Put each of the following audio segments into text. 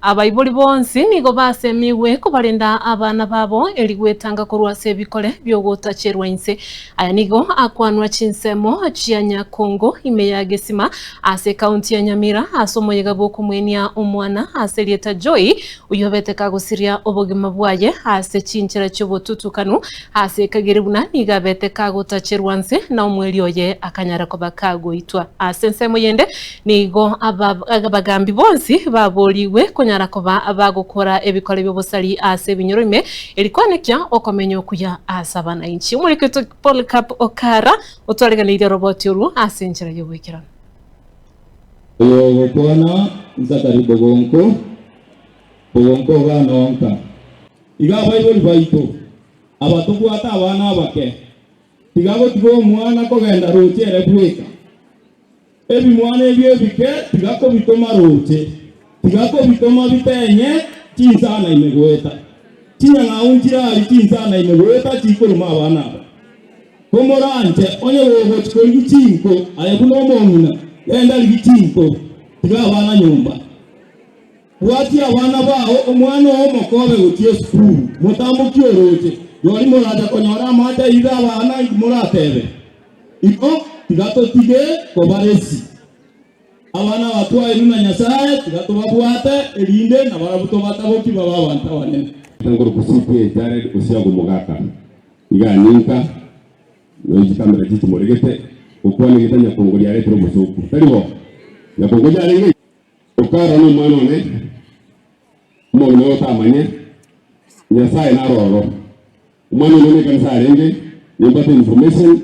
Abaibori bonsi nigo basemigwe kobarenda abana babo eri gwetanga korwa ase ebikore bi'ogotacherwa inse. Aya nigo akwanwa chinsemo chia Nyakongo ime ya Gesima ase ekaunti ya Nyamira ase omoyega bw'okomwenia omwana ase erieta Joy oyio obete kagosiria obogima bwaye ase chinchera chi'obotutukanu ase ekageri buna nigo abete kagotacherwa nse na omweri oye akanyara koba kagoitwa. Ase ensemo yende Nigo abagambi bonsi baboorigwe konyara koba bagokora ebikore bi'obosari ase ebinyoro ime, eri koenekia okomenya okuya ase abanainchi. Omoriki oito Polycarp Okara otwareganeirie oroboti orwo ase enchera y'ogoikeranu. Oyogokwana Nzakari bogonko, bogonko iga nonka. Iga abaibori baito, aba tobwate abana abake, tiga gotiga omwana kogenda roche ere bweka. Ebimwana ebio ebike tiga kobitoma roche, tiga kobitoma bitenye chinsana ime goeta. Chinyang'au nchirari chinsana ime goeta chikoroma abana aba. Komoranche onye gogochi korigia chinko, aye buna omong'ina, genda rigia chinko, tiga abana nyomba. Bwatia abana bao, omwana oo omokobe gochia esukuru, motambokie orooche, rirorio moracha konyora amache aire abana, inki moratebe? Igo tiga totige kobaresi. Abana aba twaeirwe na Nyasae, tiga tobabwate, erinde nabarabwo tobatabokie babe abanto abanene. Nkoroku CPA Jared Osiago Mogaka, iga ninka nonya chikamera chichimoregete gokwana egeta Nyakongo riaretire obosoku. Tari bo? Nyakongo yarenge Okara nomwana one, omong'ina oyo otamanye, Nyasae naro ororo. Omwana one nekanisa arenge, nimbwate information,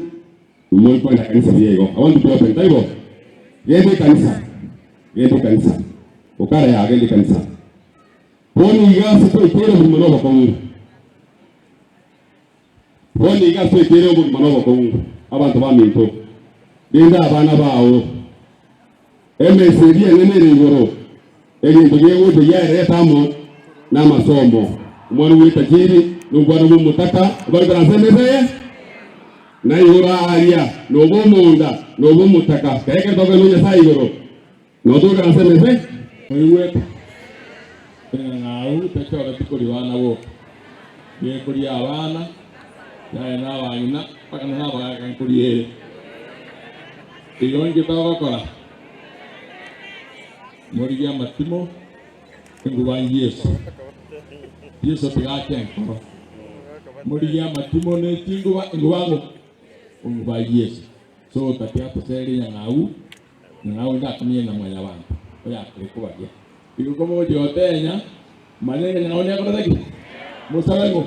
more kogenda kanisa buya igo. I want to be open, taibo? Genda ekanisa, genda ekanisa. Okara yaa genda ekanisa. Bono iga ase twaikeire obogima nobokong'u. Bono iga ase twaikeire obogima nobokong'u, abanto baminto, renda abana bao. Emesa eria enene ere igoro, egento gegocha giareta amo namasomo. Omwana bw'etajiri na omwana bw'omotaka baikare ase emesa eye, na igoro aaria nobe omonda nobe omotaka. Kae ekero tokogenda o Nyasae igoro, nabo togoikara ase emesa eye. Oigwete eng'ang'au techoreti koria bana boka, gekoria abana, yaye na abang'ina, mpaka na abagaaka nkoria ere. Igo inki togokora? Morigie amatimo, enguba Yeso. Yeso tiga ache enkoro. Morigie amatimo ne chinguba, enguba ng'o? Enguba Yeso. So tatiga toserie enyang'au, enyang'au ndakumie na mwanyabanto, oyakore kobaria. Igo komogochia gotenya, manya ng'a enyang'au nekorete ki? Mosabe ng'o?